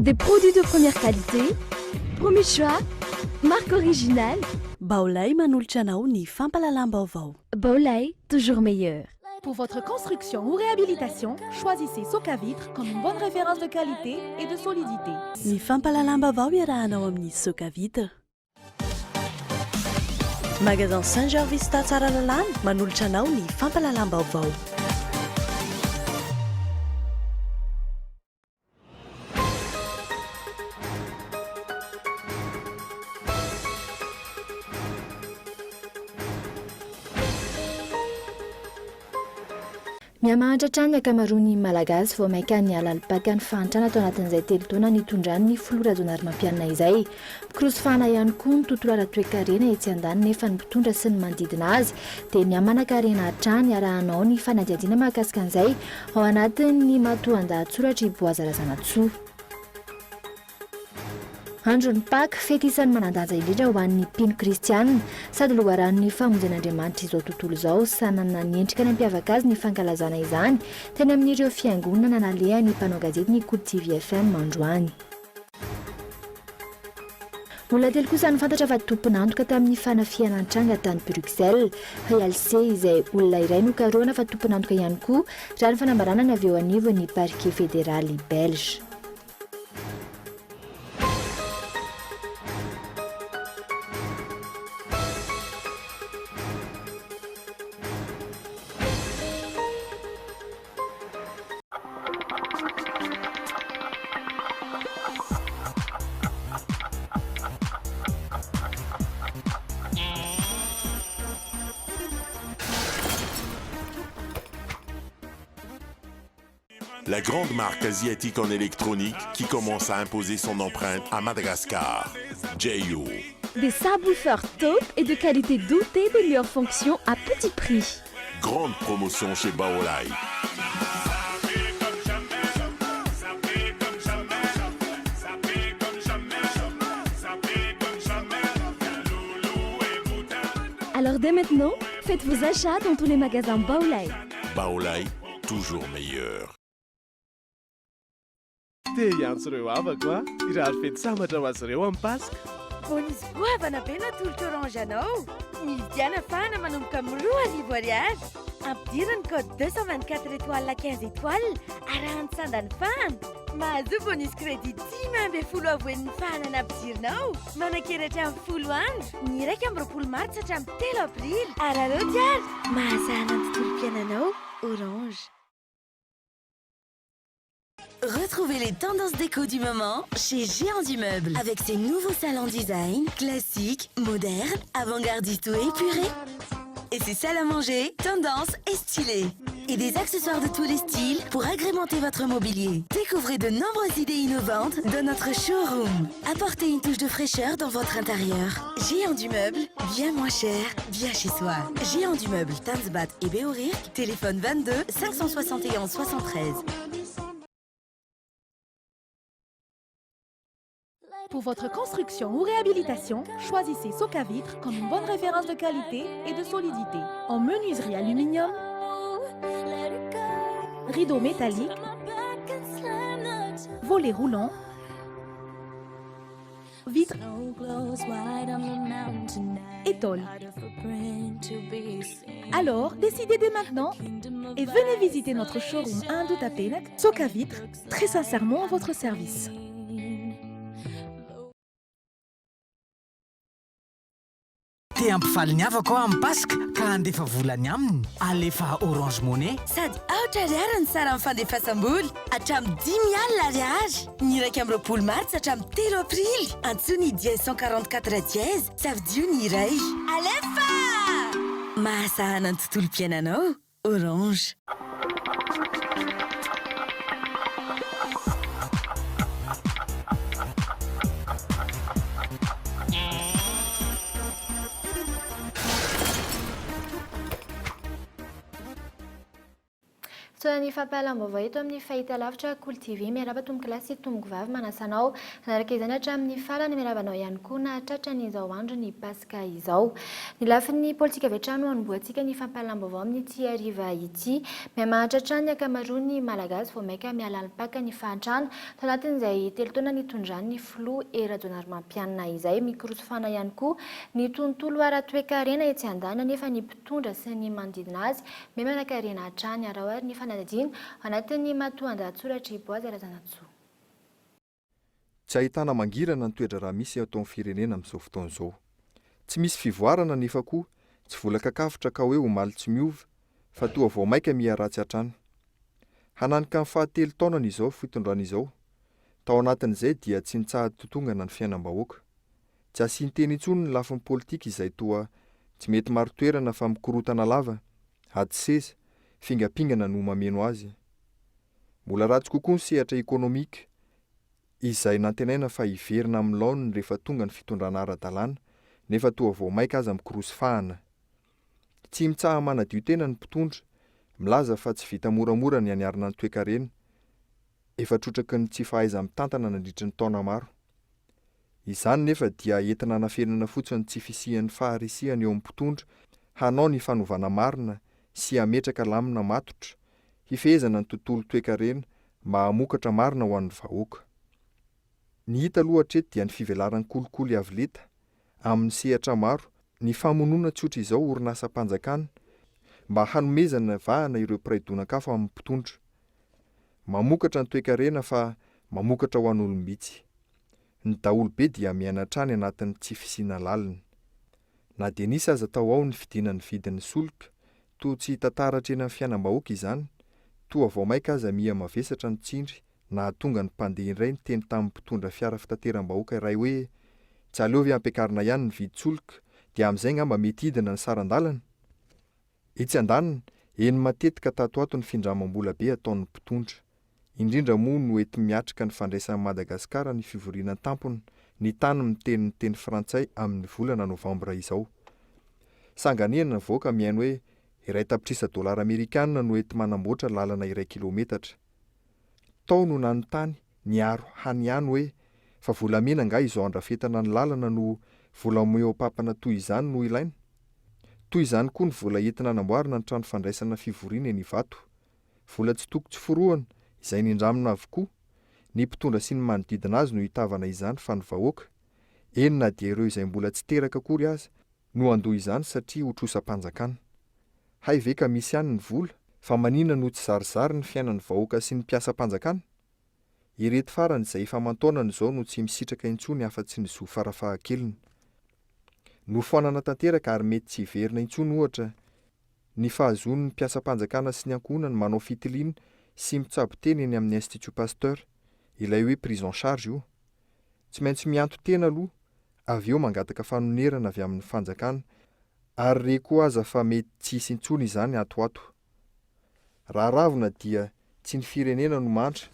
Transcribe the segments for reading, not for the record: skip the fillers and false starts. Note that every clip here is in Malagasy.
Des produits de première qualité, premier choix, marque originale. Baolai manolotra anao ny fampahalalam-baovao. Baolai, toujours meilleur. Pour votre construction ou réhabilitation, choisissez Socavitre comme une bonne référence de qualité et de solidité. Ny fampahalalam-baovao iarahanao amin'ny Socavitre. Magasin Saint Jean Vista Tsaralalàna manolotra anao ny fampahalalam-baovao. Mihamahantra hatrany ny ankamaroan'ny Malagasy vao mainka nihalalipaka ny fahantrana tao anatin'izay telo taona nitondran'ny filoha Rajaonarimampianina izay. Mikorosy fahana ihany koa ny tontolo ara-toekarena etsy andaniny nefa ny mpitondra sy ny manodidina azy dia mihamanankarena hatrany arahanao ny fanadihadiana mahakasika an'izay ao anatin'ny matoandahatsoratr'i Boaza Razanatsoa. Andron'ny Paka, fety isan'ny manan-danja indrindra ho an'ny mpino kristianina, sady loharanon'ny famonjen'Andriamanitra izao tontolo izao, sanana ny endrika nampiavaka azy ny fankalazana izany teny amin'ireo fiangonana nalehan'ny mpanao gazety ny Kolo TV FM androany. Olona telo kosa no fantatra fa tompon'antoka tamin'ny fanafihana nitranga tany Bruxelles. Hayalse izay olona iray nokarohana fa tompon'antoka ihany koa, raha ny fanambarana ny avy eo anivon'ny Parquet federaly belge. La grande marque asiatique en électronique qui commence à imposer son empreinte à Madagascar. J.O. Des subwoofers top et de qualité dotés des meilleures fonctions à petit prix. Grande promotion chez Baolai. Alors dès maintenant, faites vos achats dans tous les magasins Baolai. Baolai, toujours meilleur. Te hiantso ireo havako aho, hirary fety sambatra ho azy ireo amin'ny Paska. Bonus goavana be natolotr'i Orange anao! Mividiana fahana manomboka amin'ny 2000 ariary. Ampidiro ny code 224 étoiles 15 étoiles arahan'ny sandan'ny fahana. Mahazoa bonus crédit 15 avoen'ny fahana nampidirinao. Manan-kery hatramin'ny folo andro, ny 21 martsa hatramin'ny 3 aprily. Araraoty ary! Mahasahana ny tontolom-piainanao, Orange. Retrouvez les tendances déco du moment chez Géant du Meuble. Avec ses nouveaux salons design, classiques, modernes, avant-gardistes ou épurés. Et ses salles à manger, tendance et stylées. Et des accessoires de tous les styles pour agrémenter votre mobilier. Découvrez de nombreuses idées innovantes dans notre showroom. Apportez une touche de fraîcheur dans votre intérieur. Géant du Meuble, bien moins cher, bien chez soi. Géant du Meuble, Tanzbat et Béorirk, téléphone 22 571 73. Pour votre construction ou réhabilitation, choisissez Socavitre comme une bonne référence de qualité et de solidité. En menuiserie aluminium, rideaux métalliques, volets roulants, vitres et tôles. Alors, décidez dès maintenant et venez visiter notre showroom à Andohatapenaka, Socavitre, très sincèrement à votre service. Te hampifaly ny havako aho amin'ny Paska ka handefa vola any aminy. Alefa Orange Money. Sady aotra ariary ny saran'ny fandefasam-bola, hatramin'ny 50 alina ariary. Ny 21 martsa hatramin'ny 3 aprily. Antsoy ny dièse 144 dièse, safidio ny iray. Alefa! Mahasahana ny tontolom-piainanao, Orange. Fotoana ny. ny fampahalam-baovao eto amin'ny fahitalavitra Kolo TV. Miarahaba tompokolahy sy tompokovavy manasa anao hanaraka izany hatramin'ny farany. Miarahaba anao ihany koa nahatratra an'izao andro ny Paska izao. Ny lafiny politika avy hatrany no hanombohantsika ny fampahalam-baovao amin'ity hariva ity. Mihamahantra hatrany ny ankamaroan'ny Malagasy vao mainka mihalalim-paka ny fahantrana. Tao anatin'izay telo taona nitondran'ny filoha Hery Rajaonarimampianina izay. Mikorotofana ihany koa ny tontolo ara-toekarena etsy andaniny anefa ny mpitondra sy ny manodidina azy miha-manankarena hatrany. Araho ary ny fanadihadiana ao anatin'ny matoandahatsoratr'i Boaza Razanatsoa. Tsy ahitana mangirana ny toe-draharaha misy eto amin'ny firenena amin'izao fotoana izao. Tsy misy fivoarana nefa koa tsy vola kakafotra ka hoe omaly tsy miova fa toa vao maika miha ratsy hatrany. Hananika ny fahatelo taonany izao fitondrana izao. Tao anatin'izay dia tsy nitsaha-totongana ny fiainam-bahoaka. Tsy asian-teny intsony ny lafiny politika izay toa tsy mety marin-toerana fa mikorontana lava, ady seza, fingampingana no mameno azy. Mbola ratsy kokoa ny sehatra ekonomika izay nantenaina fa hiverina amin'ny laoniny rehefa tonga ny fitondrana ara-dalàna nefa toa vao maika aza mikorosy fahana. Tsy mitsaha-manadio tena ny mpitondra, milaza fa tsy vita moramora ny haniarina ny toekarena efa trotraky ny tsy fahaiza-mitantana nandritry ny taona maro. Izany nefa dia entina hanafenana fotsiny ny tsy fisian'ny faharisihana eo amin'ny mpitondra hanao ny fanovana marina sy hametraka lamina matotra hifehezana ny tontolo toekarena mba hamokatra marina ho an'ny vahoaka. Ny hita aloha hatreto dia ny fivelaran'ny kolikoly avo lenta amin'ny sehatra maro, ny famonoana tsotra izao orinasam-panjakana mba hanomezana vahana ireo mpiray donan-kafo amin'ny mpitondra. Mamokatra ny toekarena fa mamokatra ho an'olom-bitsy. Ny daholobe dia miaina hatrany anatin'ny tsy fisiana lalina. Na dia nisy aza tao ao ny fidinan'ny vidin'ny solika, toa tsy hita taratra eny amin'ny fiainam-bahoaka izany, toa vao maika aza miha mavesatra ny tsindry nahatonga ny mpandeha indray niteny tamin'ny mpitondra fiara fitateram-bahoaka iray hoe tsy aleo ve ampiakarina ihany ny vidin-tsolika dia amin'izay angamba mety hidina ny saran-dalana? Etsy andaniny, heno matetika tato ato ny findramam-bola be ataon'ny mpitondra. Indrindra moa no enti-miatrika ny fandraisan'i Madagasikara ny fivoriana an-tampony ny tany miteny ny teny frantsay amin'ny volana novambra izao. Sanganehana nivoaka mihaino hoe 1 tapitrisa dolara amerikanina no enti-manamboatra lalana iray kilometatra. Tao no nanontany niaro hanihany hoe fa volamena angaha izao andrafetana ny lalana no vola mihoa-papana toy izany no ilaina? Toy izany koa ny vola entina anamboarana ny trano fandraisana fivoriana eny Ivato. Vola tsy toko tsy forohana, izay nindramina avokoa. Ny mpitondra sy ny manodidina azy no hitavana izany fa ny vahoaka, eny na dia ireo izay mbola tsy teraka akory aza, no handoa izany satria ho trosam-panjakana. Hay ve ka misy ihany ny vola? Fa manina no tsy zarizary ny fiainan'ny vahoaka sy ny mpiasam-panjakana? Ireto farany izay efa aman-taonany izao no tsy misitraka intsony afa-tsy ny zo farafahakeliny. Nofoanana tanteraka ary mety tsy hiverina intsony ohatra ny fahazoan'ny mpiasam-panjakana sy ny ankohonany manao fitiliana sy mitsabo tena eny amin'ny Institut Pasteur, ilay hoe prise en charge io. Tsy maintsy mianto-tena aloha avy eo mangataka fanonerana avy amin'ny fanjakana ary re koa aza fa mety tsy hisy intsony izany ato ho ato. Raha ravina dia tsy ny firenena no mahantra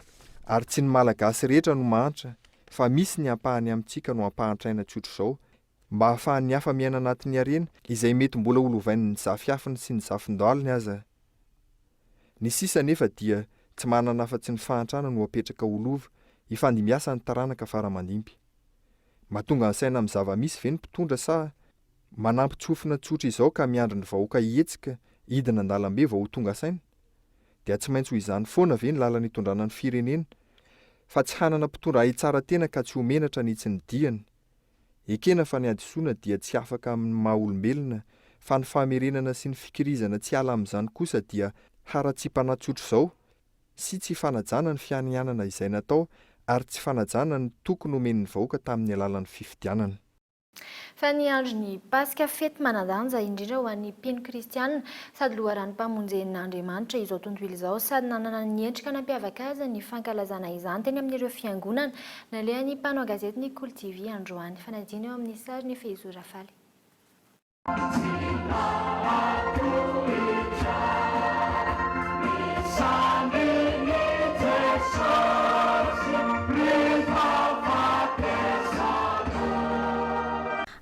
ary tsy ny Malagasy rehetra no mahantra fa misy ny ampahany amintsika no ampahantraina tsotr'izao mba ahafahan'ny hafa miaina anatin'ny harena izay mety mbola ho lovain'ny zafiafiny sy ny zafindaliny aza. Ny sisa anefa dia tsy manana afa-tsy ny fahantrana no apetraka ho lova hifandimbiasan'ny taranaka fara-mandimby. Mahatonga ny saina amin'ny zava-misy ve ny mpitondra sa manampy tsofina tsotra izao ka miandry ny vahoaka hihetsika hidina an-dalambe vao ho tonga saina? Dia tsy maintsy ho izany foana ve ny lalana itondrana ny firenena fa tsy hanana mpitondra hahay tsara tena ka tsy ho menatra ny tsy ny diany? Ekena fa ny hadisoana dia tsy afaka amin'ny maha olombelona fa ny famerenana sy ny fikirizana tsy hiala amin'izany kosa dia haratsiam-panahy tsotr'izao sy tsy fanajana ny fianianana izay natao ary tsy fanajana ny toky nomen'ny vahoaka tamin'ny alalan'ny fifidianana. Fa ny andron'ny Paska, fety manan-danja indrindra ho an'ny mpino kristiana, sady loharanom-pamonjen'Andriamanitra izao tontolo izao, sady nanana ny endrika nampiavaka azy ny fankalazana izany teny amin'ireo fiangonana nalehan'ny mpanao gazety ny Kolo TV androany. Fanadihana eo amin'ny sary ny Fehizoro Rafaly.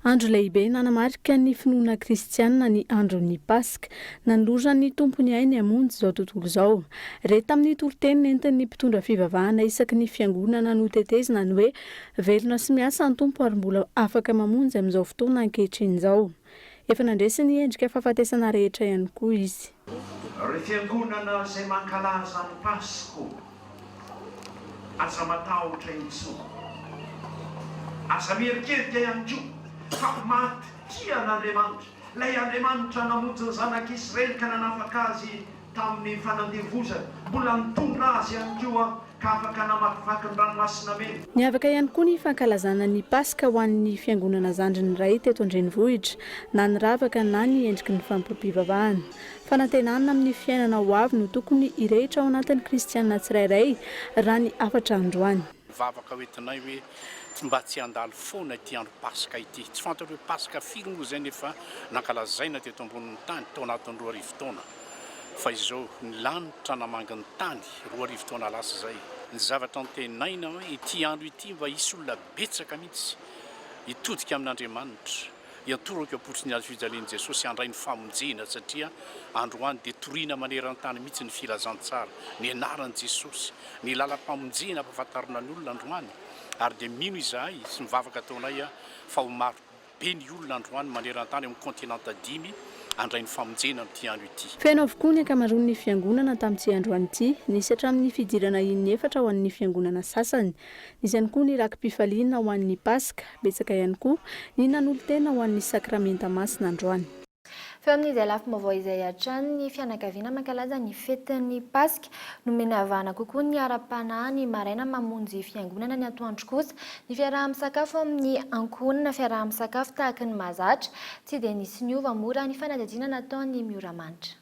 Andro lehibe nanamarika ny finoana kristianina ny andron'ny Paska. Nanoloran'ny Tompo ny ainy hamonjy izao tontolo izao. Re tamin'ny toriteny nentin'ny mpitondra fivavahana isaky ny fiangonana notetezina ny hoe velona sy miasa ny Tompo ary mbola afaka mamonjy amin'izao fotoana ankehitriny izao. Efa nandresy ny endrika fahafatesana rehetra ihany koa Izy. Ry fiangonana izay mankalaza ny Paska ô, aza matahotra intsony. Aza mierikerika ihany koa fa matokia an'Andriamanitra, ilay Andriamanitra namonjy ny zanak'Israely ka nanafaka azy tamin'ny fanandevozana, mbola nitondra azy ihany koa ka afaka namakivaky ny Ranomasina Mena. Niavaka ihany koa ny fankalazana ny Paska ho an'ny Fiangonana Zandriny Ray teto an-drenivohitra, na ny ravaka na ny endriky ny fanompoam-pivavahana. Fanantenana amin'ny fiainana ho avy no tokony hirehitra ao anatin'ny kristiana tsirairay, raha ny hafatra androany. Vavaka hoentinay hoe mba tsy handalo foana ity andro Paska ity. Tsy fantatro hoe Paska firy moa izay nefa nankalazaina teto ambonin'ny tany tao anatin'ny 2000 taona. Fa izao, ny lanitra namangy ny tany 2000 taona lasa izay. Ny zavatra antenaina hoe ity andro ity mba hisy olona betsaka mihitsy hitodika amin'Andriamanitra, hiantoraka eo am-pototry ny hazo fijalian'i Jesosy handray ny famonjena satria androany dia torina maneran-tany mihitsy ny filazantsara, ny anaran'i Jesosy, ny lalam-pamonjena ampahafantarina ny olona androany ary dia mino izahay sy mivavaka ataonay fa ho maro Be ny olona androany maneran-tany amin'ny kontinanta dimy handray ny famonjena amin'ity andro ity. Feno avokoa ny ankamaroan'ny fiangonana tamin'ity androany ity. Nisy hatramin'ny fidirana in'efatra ho an'ny fiangonana sasany. Nisy ihany koa ny raki-pifaliana ho an'ny Paska. Betsaka ihany koa ny nanolo-tena ho an'ny Sakramenta Masina androany. Feo amin'izay lafim-baovao izay hatrany ny fianakaviana mankalaza ny fetin'ny Paska. Nomena vahana kokoa ny ara-panahy ny maraina mamonjy fiangonana ny atoandro kosa ny fiaraha-misakafo amin'ny ankohonana fiaraha-misakafo tahaky ny mahazatra. Tsy dia nisy niova moa raha ny fanadihadiana nataon'i Mioramanitra.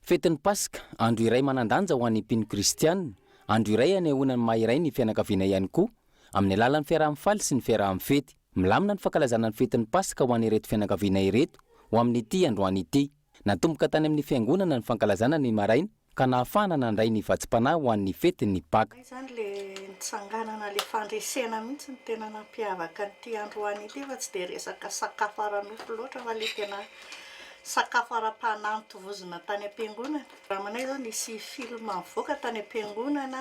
Fetin'ny Paska, andro iray manan-danja ho an'ny mpino kristiana, andro iray anehoana ny maha iray ny fianakaviana ihany koa, amin'ny alalan'ny fiaraha-mifaly sy ny fiaraha-mifety. Milamina ny fankalazana ny fetin'ny Paska ho an'ireto fianakaviana ireto ho amin'ity androany ity. Natomboka tany amin'ny fiangonana ny fankalazana ny maraina ka nahafahana nandray ny vatsim-panahy ho an'ny fetin'ny Paka. Izany le nitsanganana le fandresena mihitsy no tena nampiavaka an'ity androany ity fa tsy dia resaka sakafo ara-nofo loatra fa le tena Sakafo ara-panahy notovozina tany am-piangonana. Ramanay izao nisy film nivoaka tany am-piangonana,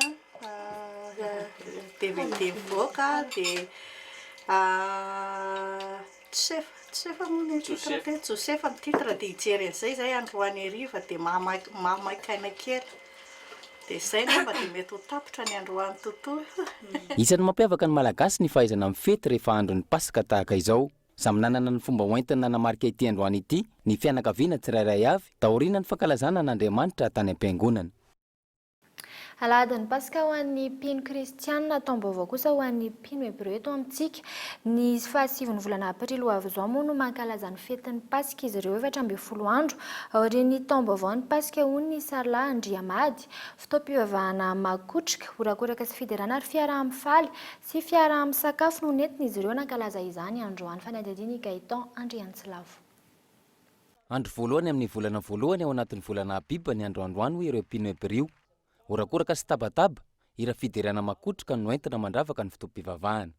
DVD nivoaka dia Josefa, Josefa moa ny titre teo? Josefa ny titre dia hijery an'izay izahay androany hariva dia mahamaika aina kely. Dia izay angamba dia mety ho tapitra ny androany tontolo. Isan'ny mampiavaka ny Malagasy ny fahaizana mifety rehefa andron'ny Paska tahaka izao. Samy nanana ny fomba hoentiny nanamarika ity androany ity ny fianakaviana tsirairay avy, taorian'ny fankalazana an'Andriamanitra tany am-piangonana. Alahadin'ny Paska ho an'ny mpino kristianina, taom-baovao kosa ho an'ny mpino hebreo eto amintsika. Ny fahasivin'ny volana aprily ho avy izao moa no mankalaza ny fetin'ny Paska izy ireo, 14 andro aorian'ny taom-baovao ny Paska hoy ny Sarla Andriamady. Fotoam-pivavahana makotroka, horakoraka sy fiderana ary fiaraha-mifaly Sy fiaraha-misakafo no nentin'izy ireo nankalaza izany androany. Fanadihadiana i Gaëtan Andriantsilavo. Andro voalohany amin'ny volana voalohany ao anatin'ny volana Abib ny andro androany hoy ireo mpino Hebrio. Horakoraka sy tabataba, hira fiderana makotroka no entina mandravaka ny fotoam-pivavahana.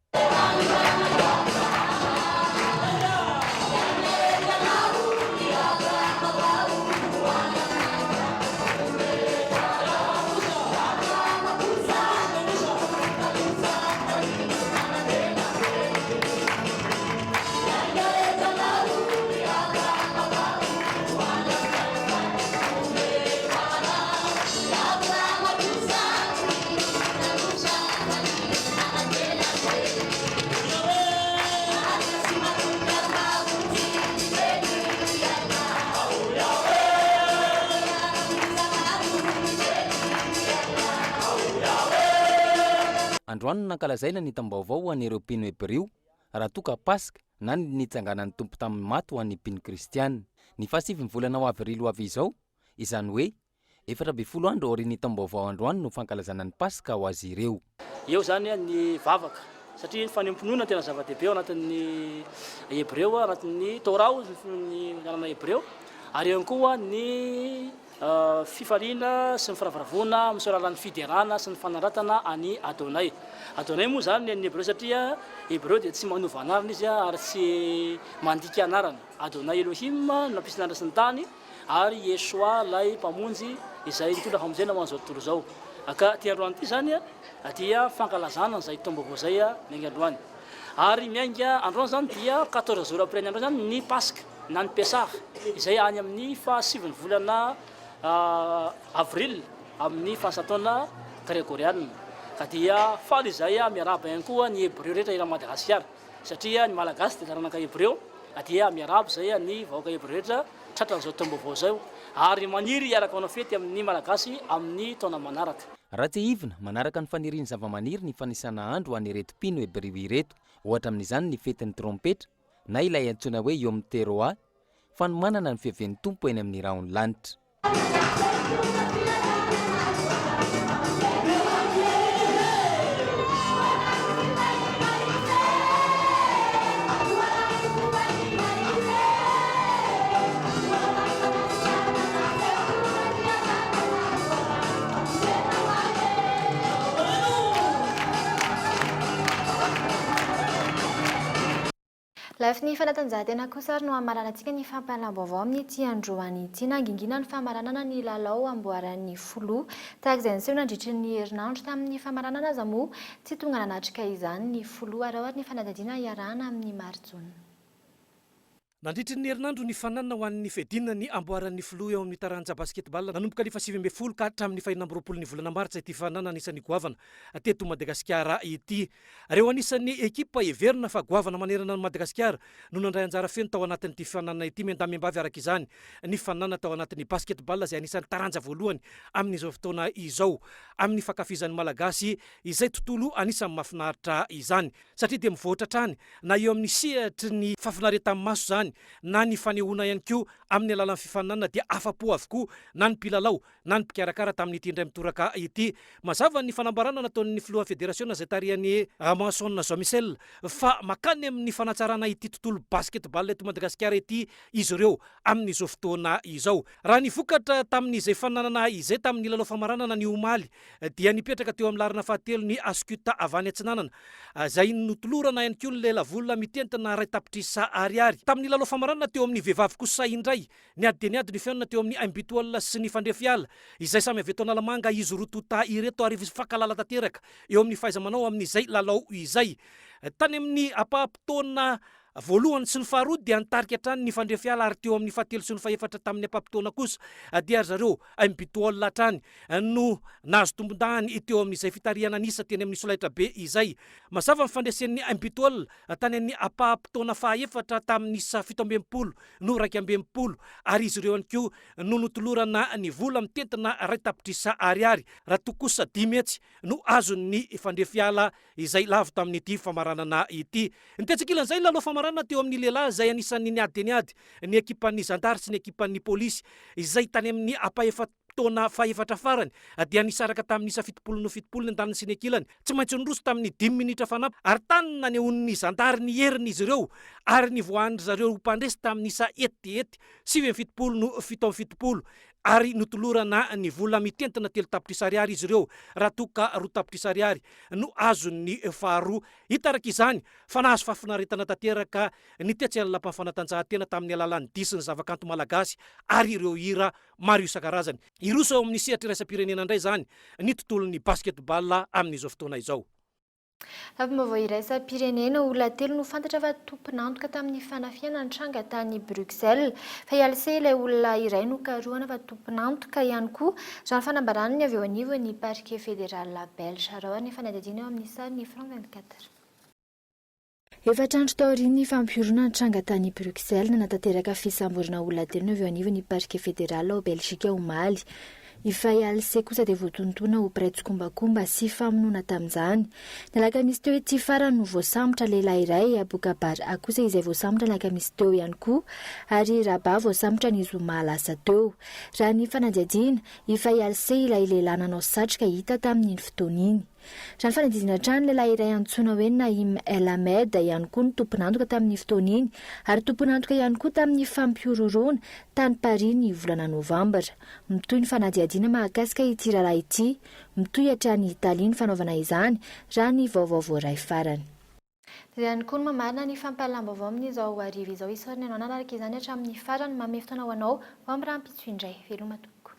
Androany no nankalazaina ny taom-baovao ho an'ireo mpino Hebrio, raha toa ka Paska na ny nitsanganan'ny Tompo tamin'ny maty ho an'ny mpino Kristiana. Ny fahasivin'ny volana ho avrily ho avy izao, izany hoe 14 andro aorian'ny taom-baovao androany no fankalazana ny Paska ho azy ireo. Eo izany ny vavaka, satria ny fanehoam-pinoana tena zava-dehibe ao anatin'ny Hebreo, anatin'ny Torah hozy ny finoan'ny lalàna Hebreo, ary eo ihany koa ny fifaliana sy ny firavoravoana amin'ny solalan'ny fiderana sy ny fanandratana an'i Adonay. Adonay moa izany ny an'ny Hebreo satria Hebreo dia tsy manova anarana izy ary tsy mandika anarana. Adonay Elohim no nampisy ny lanitra sy ny tany ary Yeshua ilay Mpamonjy izay nitondra famonjena ho an'izao tontolo izao. Ka ity androany ity izany dia fankalazana an'izay taom-baovao izay miainga androany. Ary miainga androany izany dia quatorze jours après ny androany izany ny Paska na ny Pesach izay any amin'ny fahasivin'ny volana avril amin'ny fahasaha-taona gregoriana. Ka dia faly izahay miarahaba ihany koa ny Hebreo rehetra eran'i Madagasikara satria ny Malagasy dia taranaka Hebreo dia miarahaba izahay ny vahoaka Hebreo rehetra tratran'izao taom-baovao izao ary maniry hiaraka hanao fety amin'ny Malagasy amin'ny taona manaraka. Raha tsiahivina, manaraka ny fanirian'ny zavamaniry ny fanisana andro ho an'ireto mpino hebrio ireto. Ohatra amin'izany ny fetin'ny trompetra, na ilay antsoina hoe Yom Teroah, fanomanana ny fiavian'ny Tompo eny amin'ny rahon'ny lanitra. Lafiny fanatanjahantena kosa ary no hamaranantsika ny fampahalalam-baovao amin'ity androany ity. Nangingina ny famaranana ny lalao amboaran'ny filoha. Tahaka izay niseho nandritry ny herinandro tamin'ny famaranana aza moa tsy tonga nanatrika izany ny filoha. Araho ary ny fanadihadiana iarahana amin'i Marijaona. Nandritry ny herinandro nifaninanana ho an'ny fiadiana ny amboaran'ny filoha eo amin'ny taranja basketball nanomboka ny faha-19 ka hatramin'ny faha-26 ny volana martsa ity fifaninanana anisan'ny goavana teto Madagasikara ity. Ireo anisan'ny ekipa heverina fa goavana manerana an'i Madagasikara no nandray anjara feno tao anatin'ity fifaninanana ity. Miandamim-bavy araka izany ny fifaninanana tao anatin'ny basketball izay anisan'ny taranja voalohany amin'izao fotoana izao amin'ny fankafizan'ny Malagasy izay tontolo anisan'ny mahafinaritra izany. Satria dia mivoatra hatrany na eo amin'ny sehatry ny fahafinaretan'ny maso izany na ny fanehoana ihany koa amin'ny alalan'ny fifaninanana dia afa-po avokoa na ny mpilalao na ny mpikarakara tamin'ity indray mitoraka ity. Mazava ny fanambarana nataon'ny filohan'ny federasiona izay tarihan'i Ramason Jean Michel fa makany amin'ny fanatsarana ity tontolo basketball eto Madagasikara ity izy ireo amin'izao fotoana izao. Raha ny vokatra tamin'izay faninanana izay tamin'ny lalao famaranana ny omaly dia nipetraka teo amin'ny laharana fahatelo ny Ascut avy any Atsinanana izay notolorana ihany koa ny lelavola mitentina 1 tapitrisa ariary. Tamin'ny lalao famaranana teo amin'ny vehivavy kosa indray, niady dia niady ny fihaonana teo amin'ny Mbtoal sy ny Fandrefiala izay samy avy eto Analamanga izy roa tonta ireto ary mifankahalala tanteraka eo amin'ny fahaiza-manao amin'izay lalao izay. Tany amin'ny ampaham-potoana Voalohany sy ny faharoa dia nitarika hatrany ny Fandrefiala ary teo amin'ny fahatelo sy ny fahefatra tamin'ny ampaham-potoana kosa dia ry zareo Mbtoal hatrany no nahazo tombondahiny teo amin'izay fitarihana an'isa teny amin'ny solaitrabe izay. Mazava ny fandresen'ny Mbtoal tany amin'ny ampaham-potoana fahaefatra tamin'ny isa 67 no 61 ary izy ireo ihany koa no notolorana ny vola mitentina 1 tapitrisa ariary raha toa kosa 500 no azon'ny Fandrefiala izay lavo tamin'ity famaranana ity. Ny tetsy ankilan'izay, lalao famaranana teo amin'ny lehilahy izay anisan'ny niady dia niady ny ekipan'ny zandary sy ny ekipan'ny polisy izay tany amin'ny ampahefa-taona fahefatra farany dia nisaraka tamin'ny isa 70 no 70 ny andaniny sy ny ankilany. Tsy maintsy niroso tamin'ny dimy minitra fanampiny ary tany no nanehoan'ny zandary ny heriny izy ireo ary nivoahan-dry zareo ho mpandresy tamin'ny isa ety dia ety, 79 no 77. ary notolorana ny vola mitentina 3 tapitrisa ariary izy ireo raha toa ka 2 tapitrisa ariary no azon'ny faharoa. Hita araka izany fa nahazo fahafinaretana tanteraka ny tetsy amin'ny Lapan'ny Fanatanjahantena tamin'ny alalan'ny dihy sy ny zavakanto malagasy ary ireo hira maro isan-karazany. Hiroso eo amin'ny sehatra iraisam-pirenena indray izany ny tontolon'ny basketball amin'izao fotoana izao. Lafim-baovao iraisam-pirenena, olona telo no fantatra fa tompon'antoka tamin'ny fanafihana nitranga tany Bruxelles. Fa i Alcé ilay olona iray nokarohana fa tompon'antoka ihany koa, raha ny fanambaran'ny avy eo anivon'ny Parquet fédéral belge. Araho ary ny fanadihadiana eo amin'ny sarin'ny France 24. Efatra andro taorian'ny fampihoroana nitranga tany Bruxelles, nanatanteraka fisamborana olona telo ny avy eo anivon'ny Parquet fédéral ao Belgique omaly. I Fayalse kosa dia voatonontona ho mpiray tsikombakomba sy famonoana tamin'izany. Ny alakamisy teo ity farany no voasambotra lehilahy iray, Aboukabar A kosa izay voasambotra ny alakamisy teo ihany koa, ary Rabah voasambotra ny zoma lasa teo. Raha ny fanadihadiana, i Fayalse ilay lehilahy nanao satroka hita tamin'iny fotoana iny. Raha ny fanadihadiana hatrany, lehilahy iray antsoina hoe Naim El Ahmed ihany koa no tompon'antoka tamin'ny fotoana iny ary tompon'antoka ihany koa tamin'ny fampihorohoroana tany Paris ny volana novambra. Mitohy ny fanadihadiana mahakasika ity raharaha ity. Mitohy hatrany Italia ny fanaovana izany, raha ny vaovao voaray farany. Izay ihany koa no mamarana ny fampahalalam-baovao amin'izao hariva izao. Isaorana ianao nanaraka izany hatramin'ny farany. Manome fotoana ho anao ho amin'ny rahampitso indray. Veloma tompoko.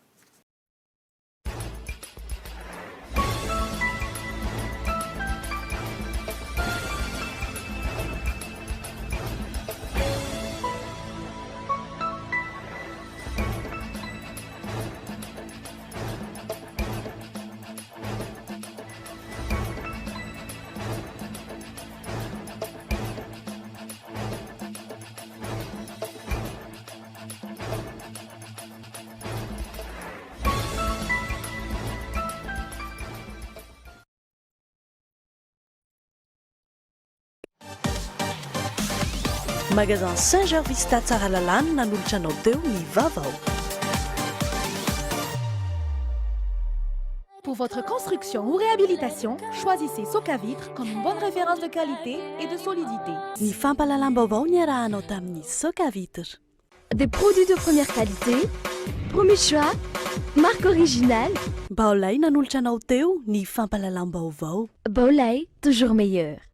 Magasin Saint Georges Vista Tsaralalàna nanolotra anao teo ny vaovao. Pour votre construction ou réhabilitation, choisissez Socavitre comme une bonne référence de qualité et de solidité. Ny fampahalalam-baovao niarahanao tamin'ny Socavitre. Des produits de première qualité, premier choix, marque originale. Baolai nanolotra anao teo ny fampahalalam-baovao. Baolai, toujours meilleur.